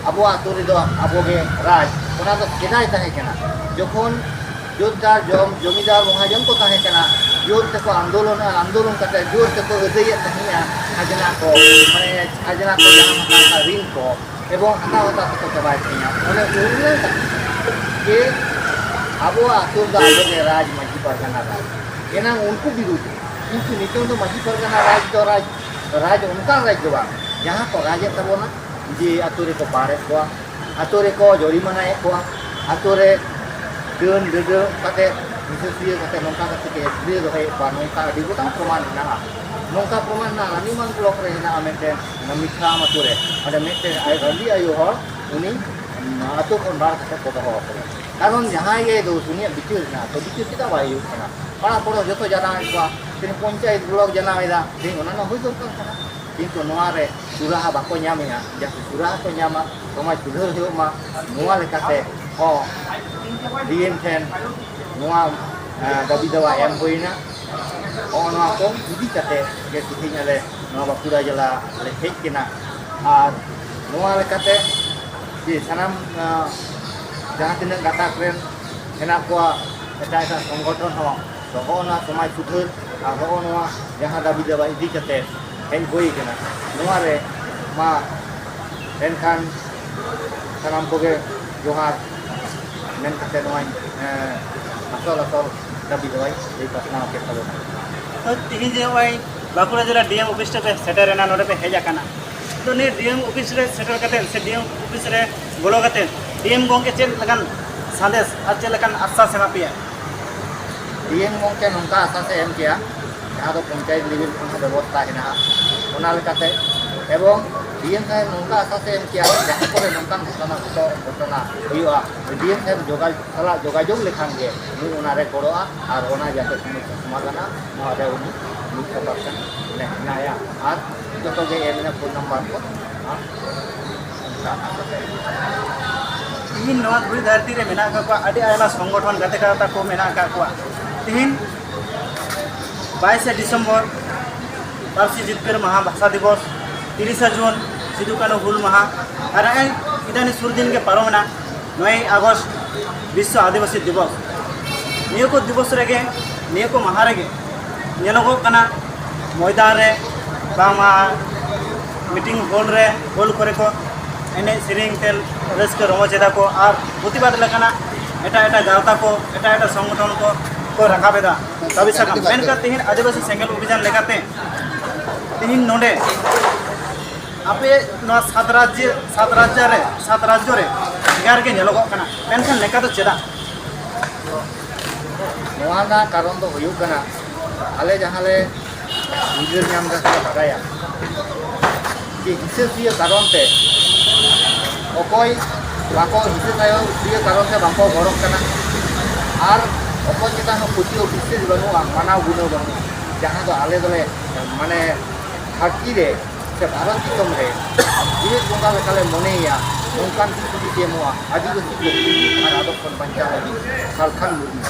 ᱟᱵᱚᱣᱟᱜ ᱟᱹᱛᱩ ᱨᱮᱫᱚ ᱟᱵᱚᱜᱮ ᱨᱟᱡᱽ, ᱚᱱᱟ ᱫᱚ ᱥᱮᱫᱟᱭ ᱛᱟᱦᱮᱸ ᱠᱟᱱᱟ᱾ ᱡᱚᱠᱷᱚᱱ ᱡᱳᱛᱫᱟᱨ ᱡᱚᱢ ᱡᱚᱢᱤᱫᱟᱨ ᱢᱚᱦᱟᱡᱚᱱ ᱠᱚ ᱛᱟᱦᱮᱸ ᱠᱟᱱᱟ, ᱡᱳᱨ ᱛᱮᱠᱚ ᱟᱱᱫᱳᱞᱚᱱ ᱟᱱᱫᱳᱞᱚᱱ ᱠᱟᱛᱮ ᱡᱳᱨ ᱛᱮᱠᱚ ᱟᱹᱫᱟᱹᱭᱮᱫ ᱛᱟᱦᱮᱸᱫᱼᱟ ᱠᱷᱟᱡᱽᱱᱟ ᱠᱚ, ᱢᱟᱱᱮ ᱠᱷᱟᱡᱽᱱᱟ ᱠᱚ ᱡᱟᱦᱟᱸ ᱦᱟᱛᱟᱣ ᱠᱟᱜ ᱨᱤᱱ ᱠᱚ, ᱮᱵᱚᱝ ᱦᱟᱛᱟᱣ ᱦᱟᱛᱟᱣ ᱛᱮᱠᱚ ᱪᱟᱵᱟᱭᱮᱫ ᱛᱟᱦᱮᱸᱫᱼᱟ᱾ ᱚᱱᱮ ᱩᱱᱟᱹᱜ ᱡᱮ ᱟᱵᱚᱣᱟᱜ ᱟᱹᱛᱩ ᱨᱮᱫᱚ ᱟᱵᱚᱜᱮ ᱨᱟᱡᱽ, ᱢᱟᱹᱡᱷᱤ ᱯᱟᱨᱜᱟᱱᱟ ᱨᱟᱡᱽ, ᱮᱱᱟᱝ ᱩᱱᱠᱩ ᱵᱤᱨᱩᱫᱷ ᱨᱮ᱾ ᱠᱤᱱᱛᱩ ᱱᱤᱛᱚᱝ ᱫᱚ ᱢᱟᱹᱡᱷᱤ ᱯᱟᱨᱜᱟᱱᱟ ᱨᱟᱡᱽ ᱫᱚ ᱨᱟᱡᱽ, ᱨᱟᱡᱽ ᱚᱱᱠᱟᱱ ᱨᱟᱡᱽ ᱫᱚ ᱵᱟᱝ, ᱡᱟᱦᱟᱸ ᱠᱚ ᱨᱟᱡᱽ ᱮᱫ ᱛᱟᱵᱚᱱᱟ, ᱡᱮ ᱟᱹᱛᱩ ᱨᱮᱠᱚ ᱯᱟᱨᱮᱫ ᱠᱚᱣᱟ, ᱟᱹᱛᱩ ᱨᱮᱠᱚ ᱡᱚᱨᱤᱢᱟᱱᱟᱭᱮᱫ ᱠᱚᱣᱟ, ᱟᱹᱛᱩ ᱨᱮ ᱰᱟᱹᱱ ᱰᱟᱹᱰᱟᱹ ᱠᱟᱛᱮ, ᱦᱤᱸᱥᱟᱹᱥᱩᱭᱟᱹ ᱠᱟᱛᱮ, ᱱᱚᱝᱠᱟ ᱠᱟᱛᱮ ᱠᱚ ᱮᱠᱥᱨᱮ ᱫᱚᱦᱚᱭᱮᱫ ᱠᱚᱣᱟ᱾ ᱱᱚᱝᱠᱟ ᱟᱹᱰᱤ ᱜᱚᱴᱟᱝ ᱯᱨᱚᱢᱟᱱ ᱢᱮᱱᱟᱜᱼᱟ᱾ ᱱᱚᱝᱠᱟ ᱯᱨᱚᱢᱟᱱ ᱢᱮᱱᱟᱜᱼᱟ, ᱨᱟᱱᱤᱵᱟᱸᱫᱷ ᱵᱞᱚᱠ ᱨᱮ ᱦᱮᱱᱟᱜᱼᱟ ᱢᱤᱫᱴᱮᱱ ᱢᱤᱴᱷᱟᱢ ᱟᱹᱛᱩ ᱨᱮ, ᱚᱸᱰᱮ ᱢᱤᱫᱴᱮᱱ ᱟᱭ-, ᱨᱟᱺᱰᱤ ᱟᱭᱳ ᱦᱚᱲ, ᱩᱱᱤ ᱟᱹᱛᱩ ᱠᱷᱚᱱ ᱵᱟᱦᱮᱨ ᱠᱟᱛᱮ ᱠᱚ ᱫᱚᱦᱚ ᱟᱠᱟᱫᱟ᱾ ᱠᱟᱨᱚᱱ ᱡᱟᱦᱟᱸᱭ ᱜᱮ ᱫᱳᱥ, ᱩᱱᱤᱭᱟᱜ ᱵᱤᱪᱟᱹᱨ ᱦᱮᱱᱟᱜᱼᱟ, ᱛᱚ ᱵᱤᱪᱟᱹᱨ ᱪᱮᱫᱟᱜ ᱵᱟᱭ ᱦᱩᱭᱩᱜ ᱠᱟᱱᱟ? ᱯᱟᱲᱟ ᱯᱚᱲᱚᱥ ᱡᱚᱛᱚ ᱡᱟᱱᱟᱣᱮᱫ ᱠᱚᱣᱟ, ᱛᱮᱦᱮᱧ ᱯᱚᱧᱪᱟᱭᱮᱛ ᱵᱞᱚᱠ ᱡᱟᱱᱟᱣᱮᱫᱟ, ᱛᱮᱦᱮᱧ ᱚᱱᱟ ᱨᱮᱱᱟᱜ ᱦᱩᱭ ᱫᱚᱨᱠᱟᱨ ᱠᱟᱱᱟ᱾ ᱠᱤᱱᱛᱩ ᱱᱚᱣᱟ ᱨᱮ ᱥᱩᱨᱟᱦᱟ ᱵᱟᱠᱚ ᱧᱟᱢᱮᱜᱼᱟ, ᱡᱟᱛᱮ ᱥᱩᱨᱟᱦᱟ ᱠᱚ ᱧᱟᱢᱟ, ᱥᱚᱢᱟᱡᱽ ᱥᱩᱫᱷᱟᱹᱨ ᱦᱩᱭᱩᱜ ᱢᱟ, ᱟᱨ ᱱᱚᱣᱟ ᱞᱮᱠᱟᱛᱮ ᱦᱚᱸ ᱰᱤ ᱮᱢ ᱴᱷᱮᱱ ᱱᱚᱣᱟ, ᱮᱸ, ᱫᱟᱹᱵᱤ ᱫᱟᱣᱟ ᱮᱢ ᱦᱩᱭᱮᱱᱟ᱾ ᱦᱚᱸᱜᱼᱚ ᱱᱚᱣᱟ ᱠᱚ ᱤᱫᱤ ᱠᱟᱛᱮ ᱜᱮ ᱛᱮᱦᱮᱧ ᱟᱞᱮ ᱱᱚᱣᱟ ᱵᱟᱸᱠᱩᱲᱟ ᱡᱮᱞᱟ ᱞᱮ ᱦᱮᱡ ᱠᱟᱱᱟ᱾ ᱟᱨ ᱱᱚᱣᱟ ᱞᱮᱠᱟᱛᱮ ᱡᱮ ᱥᱟᱱᱟᱢ, ᱮᱸ, ᱡᱟᱦᱟᱸ ᱛᱤᱱᱟᱹᱜ ᱜᱟᱛᱟᱠ ᱨᱮᱱ ᱦᱮᱱᱟᱜ ᱠᱚᱣᱟ, ᱮᱴᱟᱜ ᱮᱴᱟᱜ ᱥᱚᱝᱜᱚᱴᱷᱚᱱ ᱦᱚᱸ, ᱛᱚ ᱦᱚᱸᱜᱼᱚ ᱱᱚᱣᱟ ᱥᱚᱢᱟᱡᱽ ᱥᱩᱫᱷᱟᱹᱨ ᱟᱨ ᱦᱚᱸᱜᱼᱚ ᱱᱚᱣᱟ ᱡᱟᱦᱟᱸ ᱫᱟᱹᱵᱤ ᱫᱟᱵᱟ ᱤᱫᱤ ᱠᱟᱛᱮ ᱦᱮᱡ ᱦᱩᱭ ᱠᱟᱱᱟ᱾ ᱱᱚᱣᱟ ᱨᱮ ᱢᱟ ᱮᱱᱠᱷᱟᱱ ᱥᱟᱱᱟᱢ ᱠᱚᱜᱮ ᱡᱚᱦᱟᱨ ᱢᱮᱱ ᱠᱟᱛᱮ ᱱᱚᱣᱟᱧ, ᱮᱸ, ᱟᱥᱚᱞ ᱟᱥᱚᱞ ᱫᱟᱹᱵᱤ ᱫᱟᱵᱟᱧ ᱞᱟᱹᱭ ᱯᱟᱥᱱᱟᱣ ᱠᱮᱫ ᱛᱟᱵᱚᱱᱟ᱾ ᱛᱚ ᱛᱮᱦᱮᱧ ᱡᱮ ᱱᱚᱜᱼᱚᱭ ᱵᱟᱸᱠᱩᱲᱟ ᱡᱮᱞᱟ ᱰᱤ ᱮᱢ ᱚᱯᱷᱤᱥ ᱨᱮᱯᱮ ᱥᱮᱴᱮᱨ ᱮᱱᱟ, ᱱᱚᱰᱮ ᱯᱮ ᱦᱮᱡ ᱟᱠᱟᱱᱟ, ᱛᱚ ᱱᱤᱭᱟᱹ ᱰᱤ ᱮᱢ ᱚᱯᱷᱤᱥ ᱨᱮ ᱥᱮᱴᱮᱨ ᱠᱟᱛᱮ ᱥᱮ ᱰᱤ ᱮᱢ ᱚᱯᱷᱤᱥ ᱨᱮ ᱵᱚᱞᱚ ᱠᱟᱛᱮ ᱰᱤ ᱮᱢ ᱜᱚᱢᱠᱮ ᱪᱮᱫ ᱞᱮᱠᱟᱱ ᱥᱟᱸᱫᱮᱥ ᱟᱨ ᱪᱮᱫ ᱞᱮᱠᱟᱱ ᱟᱥᱥᱟᱥ ᱮᱢᱟ ᱯᱮᱭᱟ? ᱰᱤ ᱮᱢ ᱜᱚᱢᱠᱮ ᱱᱚᱝᱠᱟ ᱟᱥᱥᱟᱥ ᱮ ᱮᱢ ᱠᱮᱜᱼᱟ, ᱡᱟᱦᱟᱸ ᱫᱚ ᱯᱚᱧᱪᱟᱭᱮᱛ ᱞᱮᱵᱮᱞ ᱠᱷᱚᱱ ᱦᱚᱸ ᱵᱮᱵᱚᱥᱛᱷᱟ ᱦᱮᱱᱟᱜᱼᱟ, ᱚᱱᱟ ᱞᱮᱠᱟᱛᱮ ᱮᱵᱚᱝ ᱰᱤ ᱮᱢ ᱥᱟᱦᱮᱵᱽ ᱱᱚᱝᱠᱟ ᱟᱥᱟ ᱥᱮ ᱮᱢ ᱠᱮᱭᱟ, ᱡᱟᱦᱟᱸ ᱠᱚᱨᱮ ᱱᱚᱝᱠᱟᱱ ᱜᱷᱚᱴᱚᱱᱟ, ᱜᱷᱚᱴᱚ-, ᱜᱷᱚᱴᱚᱱᱟ ᱦᱩᱭᱩᱜᱼᱟ, ᱰᱤ ᱮᱢ ᱥᱟᱦᱮᱵᱽ ᱡᱳᱜᱟ-, ᱥᱟᱞᱟᱜ ᱡᱳᱜᱟᱡᱳᱜᱽ ᱞᱮᱠᱷᱟᱱ ᱜᱮ ᱱᱩᱭ ᱚᱱᱟ ᱨᱮ ᱜᱚᱲᱚᱜᱼᱟ ᱟᱨ ᱚᱱᱟ ᱡᱟᱛᱮ ᱥᱚᱢᱚᱥᱥᱟ ᱥᱚᱢᱟᱫᱷᱟᱱᱟ, ᱱᱚᱣᱟ ᱨᱮ ᱩᱱᱤ ᱢᱤᱫ ᱥᱚᱯᱟᱨᱥᱮᱱ ᱢᱮᱱᱟᱭᱟ᱾ ᱟᱨ ᱡᱚᱛᱚ ᱜᱮ ᱮᱢ ᱮᱱᱟ ᱯᱷᱳᱱ ᱱᱟᱢᱵᱟᱨ ᱠᱚ᱾ ᱟᱨ ᱛᱤᱦᱤᱧ ᱱᱚᱣᱟ ᱫᱷᱩᱲᱤ ᱫᱷᱟᱹᱨᱛᱤ ᱨᱮ ᱢᱮᱱᱟᱜ ᱟᱠᱟᱫ ᱠᱚᱣᱟ, ᱟᱹᱰᱤ ᱟᱭᱢᱟ ᱥᱚᱝᱜᱚᱴᱷᱚᱱ ᱜᱟᱛᱮ ᱜᱟᱶᱛᱟ ᱠᱚ ᱢᱮᱱᱟᱜ ᱟᱠᱟᱫ ᱠᱚᱣᱟ᱾ ᱛᱤᱦᱤᱧ ᱵᱟᱭᱤᱥᱮ ᱰᱤᱥᱮᱢᱵᱚᱨ, ᱯᱟᱹᱨᱥᱤ ᱡᱤᱛᱠᱟᱹᱨ ᱢᱟᱦᱟ, ᱵᱷᱟᱥᱟ ᱫᱤᱵᱚᱥ, ᱛᱤᱨᱤᱥᱟ ᱡᱩᱱ, ᱥᱤᱫᱩ ᱠᱟᱹᱱᱦᱩ ᱦᱩᱞ ᱢᱟᱦᱟ, ᱟᱨ ᱱᱚᱜᱼᱚᱭ ᱤᱫᱟᱱᱤ ᱥᱩᱨ ᱫᱤᱱ ᱜᱮ ᱯᱟᱨᱚᱢᱮᱱᱟ ᱱᱚᱭᱮᱭ ᱟᱜᱚᱥᱴ, ᱵᱤᱥᱥᱚ ᱟᱹᱫᱤᱵᱟᱹᱥᱤ ᱫᱤᱵᱚᱥ᱾ ᱱᱤᱭᱟᱹ ᱠᱚ ᱫᱤᱵᱚᱥ ᱨᱮᱜᱮ, ᱱᱤᱭᱟᱹ ᱠᱚ ᱢᱟᱦᱟ ᱨᱮᱜᱮ ᱧᱮᱞᱚᱜᱚᱜ ᱠᱟᱱᱟ, ᱢᱚᱭᱫᱟᱱ ᱨᱮ ᱵᱟᱝᱢᱟ ᱢᱤᱴᱤᱝ ᱦᱚᱞ ᱨᱮ, ᱦᱚᱞ ᱠᱚᱨᱮ ᱠᱚ ᱮᱱᱮᱡ ᱥᱮᱨᱮᱧ ᱛᱮ ᱨᱟᱹᱥᱠᱟᱹ ᱨᱚᱢᱚᱡᱽ ᱮᱫᱟ ᱠᱚ ᱟᱨ ᱯᱨᱚᱛᱤᱵᱟᱫ ᱞᱮᱠᱟᱱᱟᱜ ᱮᱴᱟᱜ ᱮᱴᱟᱜ ᱜᱟᱶᱛᱟ ᱠᱚ, ᱮᱴᱟᱜ ᱮᱴᱟᱜ ᱥᱚᱝᱜᱚᱴᱷᱚᱱ ᱠᱚ ᱠᱚ ᱨᱟᱠᱟᱵ ᱮᱫᱟ ᱫᱟᱹᱵᱤ ᱥᱟᱠᱟᱢ᱾ ᱢᱮᱱᱠᱷᱟᱱ ᱛᱮᱦᱮᱧ ᱟᱹᱫᱤᱵᱟᱹᱥᱤ ᱥᱮᱸᱜᱮᱞ ᱚᱵᱷᱤᱡᱟᱱ ᱞᱮᱠᱟᱛᱮ ᱛᱮᱦᱮᱧ ᱱᱚᱰᱮ ᱟᱯᱮ ᱱᱚᱣᱟ ᱥᱟᱛ ᱨᱟᱡᱽᱡᱚ, ᱥᱟᱛ ᱨᱟᱡᱽᱡᱚ ᱨᱮ, ᱥᱟᱛ ᱨᱟᱡᱽᱡᱚ ᱨᱮ ᱵᱷᱮᱜᱟᱨ ᱜᱮ ᱧᱮᱞᱚᱜᱚᱜ ᱠᱟᱱᱟ, ᱢᱮᱱᱠᱷᱟᱱ ᱱᱚᱝᱠᱟ ᱫᱚ ᱪᱮᱫᱟᱜ? ᱱᱚᱣᱟ ᱨᱮᱱᱟᱜ ᱠᱟᱨᱚᱱ ᱫᱚ ᱦᱩᱭᱩᱜ ᱠᱟᱱᱟ, ᱟᱞᱮ ᱡᱟᱦᱟᱸ ᱞᱮ ᱩᱭᱦᱟᱹᱨ ᱧᱟᱢ ᱮᱫᱟ ᱥᱮ ᱵᱟᱰᱟᱭᱟ, ᱡᱮ ᱦᱤᱥᱟᱹ ᱥᱩᱭᱟᱹ ᱠᱟᱨᱚᱱ ᱛᱮ ᱚᱠᱚᱭ ᱵᱟᱠᱚ, ᱦᱤᱥᱟᱹ ᱥᱩᱭᱟᱹ ᱠᱟᱨᱚᱱ ᱛᱮ ᱵᱟᱠᱚ ᱜᱚᱲᱚᱜ ᱠᱟᱱᱟ, ᱟᱨ ᱚᱠᱚᱭ ᱪᱮᱛᱟᱱ ᱦᱚᱸ ᱯᱟᱹᱛᱭᱟᱹᱣ ᱵᱤᱥᱥᱟᱹᱥ ᱵᱟᱹᱱᱩᱜᱼᱟ, ᱢᱟᱱᱟᱣ ᱜᱩᱱᱟᱹᱣ ᱵᱟᱹᱱᱩᱜᱼᱟ, ᱡᱟᱦᱟᱸ ᱫᱚ ᱟᱞᱮ ᱫᱚᱞᱮ, ᱢᱟᱱᱮ, ᱫᱷᱟᱹᱨᱛᱤ ᱨᱮ ᱥᱮ ᱵᱷᱟᱨᱚᱛ ᱫᱤᱥᱚᱢ ᱨᱮ ᱡᱮᱣᱮᱫ ᱵᱚᱸᱜᱟ ᱞᱮᱠᱟᱞᱮ ᱢᱚᱱᱮᱭᱮᱭᱟ, ᱱᱚᱝᱠᱟᱱ ᱠᱤᱪᱷᱩ ᱡᱩᱫᱤ ᱮᱢᱚᱜᱼᱟ, ᱟᱹᱫᱤᱵᱟᱹᱥᱤ ᱠᱚ ᱟᱨ ᱟᱫᱚᱜ ᱠᱷᱚᱱ ᱵᱟᱧᱪᱟᱣ ᱞᱟᱹᱜᱤᱫ ᱥᱟᱞᱠᱷᱟᱱ ᱢᱩᱨᱢᱩ᱾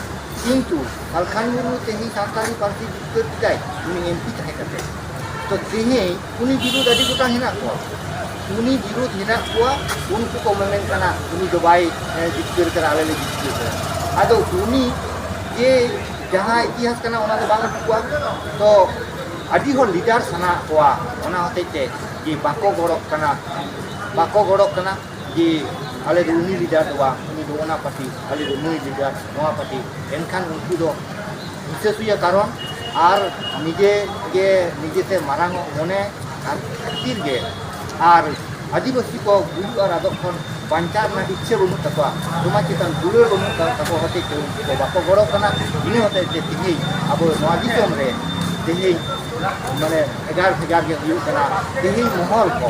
ᱠᱤᱱᱛᱩ ᱥᱟᱞᱠᱷᱟᱱ ᱢᱩᱨᱢᱩ ᱛᱮᱦᱮᱧ ᱥᱟᱱᱛᱟᱲᱤ ᱯᱟᱹᱨᱥᱤ ᱡᱤᱛᱠᱟᱹᱨ ᱠᱮᱫᱟᱭ, ᱩᱱᱤ ᱮᱢ ᱯᱤ ᱛᱟᱦᱮᱸ ᱠᱟᱛᱮ᱾ ᱛᱚ ᱛᱮᱦᱮᱧ ᱩᱱᱤ ᱵᱤᱨᱩᱫᱷ ᱟᱹᱰᱤ ᱜᱚᱴᱟᱝ ᱦᱮᱱᱟᱜ ᱠᱚᱣᱟ, ᱩᱱᱤ ᱵᱤᱨᱩᱫᱷ ᱦᱮᱱᱟᱜ ᱠᱚᱣᱟ, ᱩᱱᱠᱩ ᱠᱚ ᱢᱮᱢᱮᱱ ᱠᱟᱱᱟ, ᱩᱱᱤ ᱫᱚ ᱵᱟᱭ, ᱮ, ᱡᱤᱛᱠᱟᱹᱨ ᱠᱟᱱᱟ, ᱟᱞᱮ ᱞᱮ ᱡᱤᱛᱠᱟᱹᱨ ᱠᱟᱱᱟ᱾ ᱟᱫᱚ ᱩᱱᱤ ᱡᱮ ᱡᱟᱦᱟᱸ ᱤᱛᱤᱦᱟᱥ ᱠᱟᱱᱟ, ᱚᱱᱟ ᱫᱚ ᱵᱟᱝ ᱩᱫᱩᱜ ᱠᱚᱣᱟ᱾ ᱛᱚ ᱟᱹᱰᱤ ᱦᱚᱲ ᱞᱤᱰᱟᱨ ᱥᱟᱱᱟ ᱠᱚᱣᱟ, ᱚᱱᱟ ᱦᱚᱛᱮᱡ ᱛᱮ ᱡᱮ ᱵᱟᱠᱚ ᱜᱚᱲᱚᱜ ᱠᱟᱱᱟ, ᱵᱟᱠᱚ ᱜᱚᱲᱚᱜ ᱠᱟᱱᱟ ᱡᱮ ᱟᱞᱮ ᱫᱚ ᱩᱱᱤ ᱞᱤᱰᱟᱨ ᱫᱚ ᱵᱟᱝ, ᱩᱱᱤ ᱫᱚ ᱚᱱᱟ ᱯᱟᱨᱴᱤ, ᱟᱞᱮ ᱫᱚ ᱱᱩᱭ ᱞᱤᱰᱟᱨ, ᱱᱚᱣᱟ ᱯᱟᱨᱴᱤ᱾ ᱮᱱᱠᱷᱟᱱ ᱩᱱᱠᱩ ᱫᱚ ᱦᱤᱥᱟᱹ ᱥᱩᱭᱟᱹ ᱠᱟᱨᱚᱱ ᱟᱨ ᱱᱤᱡᱮ ᱜᱮ ᱱᱤᱡᱮᱛᱮ ᱢᱟᱨᱟᱝ ᱚᱜ ᱢᱚᱱᱮ ᱟᱨ ᱠᱷᱟᱹᱛᱤᱨ ᱜᱮ, ᱟᱨ ᱟᱹᱫᱤᱵᱟᱹᱥᱤ ᱠᱚ ᱜᱩᱡᱩᱜ ᱟᱨ ᱟᱫᱚᱜ ᱠᱷᱚᱱ ᱵᱟᱧᱪᱟᱣ ᱨᱮᱱᱟᱜ ᱤᱪᱪᱷᱟᱹ ᱵᱟᱹᱱᱩᱜ ᱛᱟᱠᱚᱣᱟ, ᱥᱚᱢᱟᱡᱽ ᱪᱮᱛᱟᱱ ᱫᱩᱞᱟᱹᱲ ᱵᱟᱹᱱᱩᱜ ᱛᱟᱠᱚ ᱦᱚᱛᱮᱡ ᱛᱮ ᱩᱱᱠᱩ ᱠᱚ ᱵᱟᱠᱚ ᱜᱚᱲᱚᱜ ᱠᱟᱱᱟ᱾ ᱤᱱᱟᱹ ᱦᱚᱛᱮᱡ ᱛᱮ ᱛᱮᱦᱮᱧ ᱟᱵᱚ ᱱᱚᱣᱟ ᱫᱤᱥᱚᱢ ᱨᱮ ᱛᱮᱦᱮᱧ, ᱢᱟᱱᱮ, ᱵᱷᱮᱜᱟᱨ ᱵᱷᱮᱜᱟᱨ ᱜᱮ ᱦᱩᱭᱩᱜ ᱠᱟᱱᱟ᱾ ᱛᱮᱦᱮᱧ ᱢᱚᱦᱚᱞ ᱠᱚ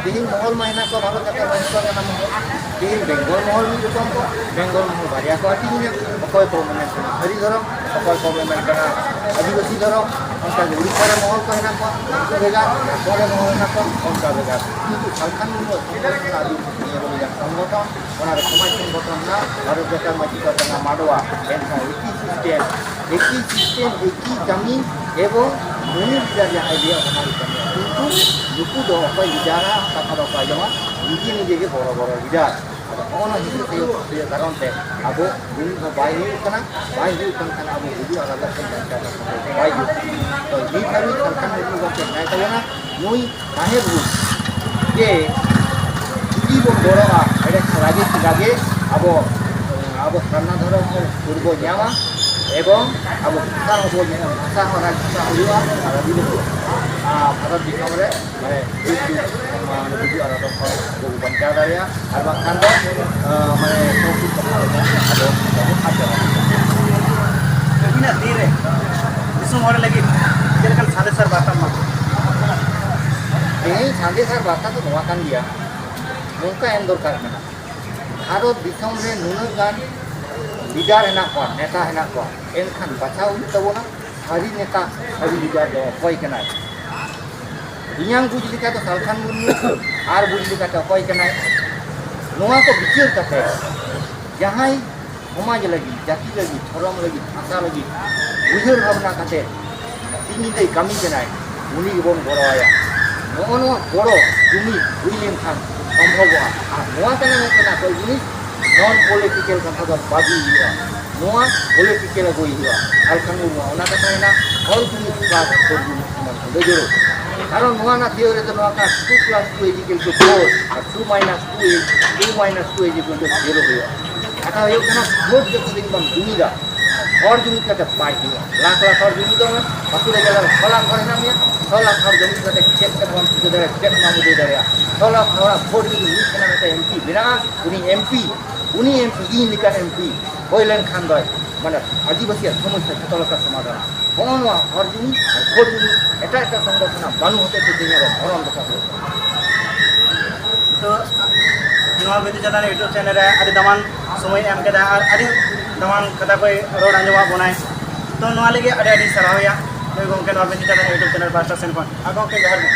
ᱛᱮᱦᱮᱧ ᱢᱚᱦᱚᱞ ᱢᱟ ᱦᱮᱱᱟᱜ ᱠᱚᱣᱟ ᱵᱷᱟᱨᱚᱛ ᱡᱟᱠᱟᱛ ᱢᱟᱹᱡᱷᱤ ᱯᱟᱨᱜᱟᱱᱟ ᱢᱚᱦᱚᱞ᱾ ᱛᱮᱦᱮᱧ ᱵᱮᱝᱜᱚᱞ ᱢᱚᱦᱚᱞ ᱢᱤᱫ ᱨᱚᱠᱚᱢ ᱠᱚ, ᱵᱮᱝᱜᱚᱞ ᱢᱚᱦᱚᱞ ᱵᱟᱨᱭᱟ ᱠᱚ ᱦᱟᱹᱴᱤᱧ ᱮᱱᱟ᱾ ᱚᱠᱚᱭ ᱠᱚ ᱢᱮᱱᱮᱫ ᱠᱟᱱᱟ ᱥᱟᱹᱨᱤ ᱫᱷᱚᱨᱚᱢ, ᱚᱠᱚᱭ ᱠᱚ ᱢᱮᱱᱮᱫ ᱠᱟᱱᱟ ᱟᱹᱫᱤᱵᱟᱹᱥᱤ ᱫᱷᱚᱨᱚᱢ᱾ ᱚᱱᱠᱟ ᱜᱮ ᱩᱲᱤᱥᱥᱟ ᱨᱮ ᱢᱚᱦᱚᱞ ᱠᱚ ᱦᱮᱱᱟᱜ ᱠᱚᱣᱟ, ᱩᱱᱠᱩ ᱵᱷᱮᱜᱟᱨ, ᱡᱷᱟᱲᱠᱷᱚᱸᱰ ᱨᱮ ᱢᱚᱦᱚᱞ ᱦᱮᱱᱟᱜ ᱠᱚᱣᱟ, ᱚᱱᱠᱟ ᱵᱷᱮᱜᱟᱨ᱾ ᱠᱤᱱᱛᱩ ᱡᱷᱟᱲᱠᱷᱚᱸᱰ ᱢᱩᱨᱢᱩ ᱥᱚᱝᱜᱚᱴᱷᱚᱱ ᱠᱟᱱᱟ, ᱟᱹᱫᱤᱵᱟᱹᱥᱤ ᱱᱤᱭᱟᱹ ᱵᱚᱞᱮ ᱡᱟᱦᱟᱸ ᱥᱚᱝᱜᱚᱴᱷᱚᱱ, ᱚᱱᱟ ᱨᱮ ᱥᱚᱢᱟᱡᱽ ᱥᱚᱝᱜᱚᱴᱷᱚᱱ ᱨᱮᱱᱟᱜ ᱵᱷᱟᱨᱚᱛ ᱡᱟᱠᱟᱛ ᱢᱟᱹᱡᱷᱤ ᱯᱟᱨᱜᱟᱱᱟ ᱢᱟᱰᱣᱟ, ᱮᱱᱠᱷᱟᱱ ᱮᱠᱤ system, ᱮᱠᱤ system, ᱮᱠᱤ ᱠᱟᱹᱢᱤ ᱮᱵᱚᱝ ᱩᱱᱤ leader ᱡᱟᱦᱟᱸᱭ ᱞᱟᱹᱭᱟ ᱚᱱᱟ ᱜᱮ ᱠᱟᱹᱢᱤᱭᱟ᱾ ᱠᱤᱱᱛᱩ ᱱᱩᱠᱩ ᱫᱚ ᱚᱠᱚᱭ leader ᱟᱜ ᱠᱟᱛᱷᱟ ᱫᱚ ᱵᱟᱭ ᱟᱸᱡᱚᱢᱟ, ᱱᱤᱡᱮ ᱱᱤᱡᱮ ᱜᱮ ᱵᱚᱲᱚ ᱵᱚᱲᱚ leader᱾ ᱟᱫᱚ ᱦᱚᱸᱜᱼᱚ ᱱᱚᱣᱟ ᱦᱤᱥᱟᱹ ᱥᱩᱭᱟᱹ ᱠᱟᱨᱚᱱ ᱛᱮ ᱟᱵᱚ ᱡᱩᱢᱤᱫ ᱦᱚᱸ ᱵᱟᱭ ᱦᱩᱭᱩᱜ ᱠᱟᱱᱟ, ᱵᱟᱭ ᱦᱩᱭᱩᱜ ᱠᱟᱱ ᱠᱷᱟᱱ ᱟᱵᱚ ᱜᱩᱡᱩᱜ ᱟᱨ ᱟᱞᱟᱫ ᱵᱚᱱ ᱵᱟᱧᱪᱟᱣ ᱠᱟᱛᱮ ᱵᱟᱭ ᱦᱩᱭᱩᱜ ᱠᱟᱱᱟ᱾ ᱛᱚ ᱱᱤᱛ ᱦᱟᱹᱵᱤᱡ ᱥᱟᱞᱠᱷᱟᱱ ᱢᱩᱨᱢᱩ ᱜᱚᱢᱠᱮ ᱢᱮᱱᱟᱭ ᱛᱟᱵᱚᱱᱟ, ᱱᱩᱭ ᱛᱟᱦᱮᱸ ᱵᱷᱳᱨ ᱡᱮ ᱡᱩᱫᱤ ᱵᱚᱱ ᱜᱚᱲᱚᱜᱼᱟ, ᱮᱸᱰᱮᱠᱷᱟᱱ ᱞᱟᱜᱮ ᱠᱤ ᱞᱟᱜᱮ ᱟᱵᱚ, ᱟᱵᱚ ᱥᱟᱨᱱᱟ ᱫᱷᱚᱨᱚᱢ ᱦᱚᱸ ᱥᱩᱨ ᱵᱚ ᱧᱟᱢᱟ ᱮᱵᱚᱝ ᱟᱵᱚ ᱵᱷᱟᱥᱟ ᱦᱚᱸᱵᱚ ᱧᱟᱢᱟ, ᱵᱷᱟᱥᱟ ᱦᱚᱸ ᱨᱟᱡᱽ ᱵᱷᱟᱥᱟ ᱦᱩᱭᱩᱜᱼᱟ᱾ ᱟᱨ ᱟᱹᱫᱤᱵᱟᱹᱥᱤ, ᱟᱨ ᱵᱷᱟᱨᱚᱛ ᱫᱤᱥᱚᱢ ᱨᱮ ᱢᱟᱱᱮ ᱡᱩᱜᱽ ᱡᱩᱜᱽ, ᱢᱟᱱᱮ ᱜᱩᱡᱩᱜ ᱟᱨ ᱟᱫᱚᱜ ᱠᱷᱚᱱ ᱟᱵᱚ ᱵᱚ ᱵᱟᱧᱪᱟᱣ ᱫᱟᱲᱮᱭᱟᱜᱼᱟ᱾ ᱟᱨ ᱵᱟᱝᱠᱷᱟᱱ ᱫᱚ, ᱟᱸ, ᱢᱟᱱᱮ ᱥᱚᱝᱥᱠᱨᱤᱛ ᱠᱟᱛᱷᱟ ᱞᱮᱠᱟ ᱟᱵᱚ ᱵᱟᱵᱚ ᱟᱫ ᱪᱟᱵᱟᱜᱼᱟ᱾ ᱟᱹᱵᱤᱱᱟᱜ ᱛᱤᱨᱮ ᱫᱤᱥᱚᱢ ᱦᱚᱲ ᱞᱟᱹᱜᱤᱫ ᱪᱮᱫ ᱞᱮᱠᱟᱱ ᱥᱟᱸᱫᱮᱥ ᱟᱨ ᱵᱟᱨᱛᱟ ᱮᱢᱟ ᱠᱚᱣᱟ? ᱛᱮᱦᱮᱧ ᱥᱟᱸᱫᱮᱥ ᱟᱨ ᱵᱟᱨᱛᱟ ᱫᱚ ᱱᱚᱣᱟ ᱠᱟᱱ ᱜᱮᱭᱟ, ᱱᱚᱝᱠᱟ ᱮᱢ ᱫᱚᱨᱠᱟᱨ ᱠᱟᱱᱟ᱾ ᱵᱷᱟᱨᱚᱛ ᱫᱤᱥᱚᱢ ᱨᱮ ᱱᱩᱱᱟᱹᱜ ᱜᱟᱱ leader ᱦᱮᱱᱟᱜ ᱠᱚᱣᱟ, ᱱᱮᱛᱟ ᱦᱮᱱᱟᱜ ᱠᱚᱣᱟ, ᱮᱱᱠᱷᱟᱱ ᱵᱟᱪᱷᱟᱣ ᱦᱩᱭᱩᱜ ᱛᱟᱵᱚᱱᱟ ᱥᱟᱹᱨᱤ ᱱᱮᱛᱟ, ᱥᱟᱹᱨᱤ leader ᱫᱚ ᱚᱠᱚᱭ ᱠᱟᱱᱟᱭ᱾ ᱤᱧᱟᱝ ᱵᱩᱡᱽ ᱞᱮᱠᱟ ᱫᱚ ᱥᱟᱞᱠᱷᱟᱱ ᱢᱩᱨᱢᱩ ᱟᱨ ᱵᱩᱡᱽ ᱞᱮᱠᱟᱛᱮ ᱚᱠᱚᱭ ᱠᱟᱱᱟᱭ, ᱱᱚᱣᱟ ᱠᱚ ᱵᱤᱪᱟᱹᱨ ᱠᱟᱛᱮ ᱡᱟᱦᱟᱸᱭ ᱥᱚᱢᱟᱡᱽ ᱞᱟᱹᱜᱤᱫ, ᱡᱟᱹᱛᱤ ᱞᱟᱹᱜᱤᱫ, ᱫᱷᱚᱨᱚᱢ ᱞᱟᱹᱜᱤᱫ, ᱵᱷᱟᱥᱟ ᱞᱟᱹᱜᱤᱫ ᱩᱭᱦᱟᱹᱨ ᱵᱷᱟᱵᱽᱱᱟ ᱠᱟᱛᱮ ᱥᱤᱧ ᱧᱤᱫᱟᱹᱭ ᱠᱟᱹᱢᱤ ᱠᱟᱱᱟᱭ, ᱩᱱᱤ ᱜᱮᱵᱚᱱ ᱜᱚᱲᱚ ᱟᱭᱟ᱾ ᱱᱚᱜᱼᱚ ᱱᱚᱣᱟ ᱜᱚᱲᱚ ᱡᱩᱢᱤᱫ ᱦᱩᱭ ᱞᱮᱱᱠᱷᱟᱱ ᱥᱚᱢᱵᱷᱚᱵᱚᱜᱼᱟ᱾ ᱟᱨ ᱱᱚᱣᱟ ᱠᱟᱱᱟ ᱢᱤᱫᱴᱮᱱ ᱟᱥᱚᱞ ᱡᱤᱱᱤᱥ, non political ᱠᱟᱛᱷᱟ ᱫᱚ ᱵᱟᱹᱜᱤ ᱦᱩᱭᱩᱜᱼᱟ, ᱱᱚᱣᱟ political ᱟᱹᱜᱩᱭ ᱦᱩᱭᱩᱜᱼᱟ᱾ ᱥᱟᱞᱠᱷᱟᱱ ᱢᱩᱨᱢᱩ ᱚᱱᱟ ᱠᱟᱛᱷᱟ ᱢᱮᱱᱟᱜᱼᱟ, ᱦᱚᱲ ᱡᱩᱢᱤᱫ plus ᱦᱚᱲ ᱡᱩᱢᱤᱫ ᱥᱚᱢᱟᱡᱽ ᱚᱸᱰᱮ ᱡᱚᱲᱚ᱾ ᱠᱟᱨᱚᱱ ᱱᱚᱣᱟ ᱨᱮᱱᱟᱜ theory ᱫᱚ ᱱᱚᱣᱟ ᱠᱟᱱᱟ, two plus two is equal to four, R two minus two is, two minus two is equal to zero ᱦᱩᱭᱩᱜᱼᱟ᱾ ᱠᱟᱛᱷᱟ ᱦᱩᱭᱩᱜ ᱠᱟᱱᱟ, vote ᱡᱚᱛᱚ ᱫᱤᱱ ᱵᱟᱢ ᱡᱩᱢᱤᱫᱟ, ᱦᱚᱲ ᱡᱩᱢᱤᱫ ᱠᱟᱛᱮ ᱵᱟᱭ ᱦᱩᱭᱩᱜᱼᱟ᱾ ᱞᱟᱠᱷ ᱞᱟᱠᱷ ᱦᱚᱲ ᱡᱩᱢᱤᱫᱚᱜ ᱢᱮ, ᱵᱟᱸᱠᱩᱲᱟ ᱡᱮᱞᱟ ᱨᱮ ᱪᱷᱚ ᱞᱟᱠᱷ ᱦᱚᱲ ᱦᱮᱱᱟᱜ ᱢᱮᱭᱟ, ᱪᱷᱚ ᱞᱟᱠᱷ ᱦᱚᱲ ᱡᱩᱢᱤᱫ ᱠᱟᱛᱮ ᱪᱮᱫ ᱛᱮ ᱵᱟᱢ ᱪᱤᱠᱟᱹ ᱫᱟᱲᱮᱭᱟᱜᱼᱟ, ᱪᱮᱫ ᱦᱚᱸ ᱵᱟᱢ ᱩᱫᱩᱜ ᱫᱟᱲᱮᱭᱟᱜᱼᱟ᱾ ᱪᱷᱚ ᱞᱟᱠᱷ ᱦᱚᱲᱟᱜ vote ᱡᱩᱫᱤ ᱢᱤᱫ ᱴᱷᱮᱱ ᱢᱤᱫᱴᱮᱱ M P ᱵᱮᱱᱟᱜᱼᱟ, ᱩᱱᱤ M P, ᱩᱱᱤ M P, ᱤᱧ ᱞᱮᱠᱟᱱ M P ᱦᱩᱭ ᱞᱮᱱᱠᱷᱟᱱ ᱫᱚᱭ, ᱢᱟᱱᱮ, ᱟᱹᱫᱤᱵᱟᱹᱥᱤᱭᱟᱜ ᱥᱚᱢᱚᱥᱥᱟ ᱡᱷᱚᱛᱚ ᱞᱮᱠᱟ ᱥᱚᱢᱟᱫᱷᱟᱱᱟ᱾ ᱦᱚᱸᱜᱼᱚ ᱱᱚᱣᱟ ᱦᱚᱲ ᱡᱩᱢᱤᱫ ᱟᱨ vote ᱡᱩᱢᱤᱫ ᱮᱴᱟᱜ ᱮᱴᱟᱜ ᱥᱚᱝᱜᱚᱴᱷᱚᱱᱟᱜ ᱵᱟᱹᱱᱩᱜ ᱦᱚᱛᱮᱡ ᱛᱮ ᱛᱮᱦᱮᱧ ᱟᱵᱚ ᱵᱷᱚᱨᱚᱢ ᱨᱟᱠᱟᱵ ᱦᱩᱭᱩᱜ ᱠᱟᱱᱟ᱾ ᱛᱚ ᱱᱚᱣᱟ ᱵᱤᱫᱩ ᱪᱟᱸᱫᱟᱱ YouTube ᱪᱮᱱᱮᱞ ᱨᱮ ᱟᱹᱰᱤ ᱫᱟᱢᱟᱱ ᱥᱚᱢᱚᱭ ᱮᱢ ᱠᱮᱫᱟ ᱟᱨ ᱟᱹᱰᱤ ᱫᱟᱢᱟᱱ ᱠᱟᱛᱷᱟ ᱠᱚᱭ ᱨᱚᱲ ᱟᱸᱡᱚᱢᱟᱫ ᱵᱚᱱᱟᱭ᱾ ᱛᱚ ᱱᱚᱣᱟ ᱞᱟᱹᱜᱤᱫ ᱟᱹᱰᱤ ᱟᱹᱰᱤ ᱥᱟᱨᱦᱟᱣ ᱭᱟ ᱱᱩᱭ ᱜᱚᱢᱠᱮ, ᱱᱚᱣᱟ ᱵᱤᱫᱩ ᱪᱟᱸᱫᱟᱱ YouTube ᱪᱮᱱᱮᱞ ᱯᱟᱦᱴᱟ ᱥᱮᱱ ᱠᱷᱚᱱ᱾ ᱟᱨ ᱜᱚᱢᱠᱮ, ᱡᱚᱦᱟᱨ ᱜᱮ᱾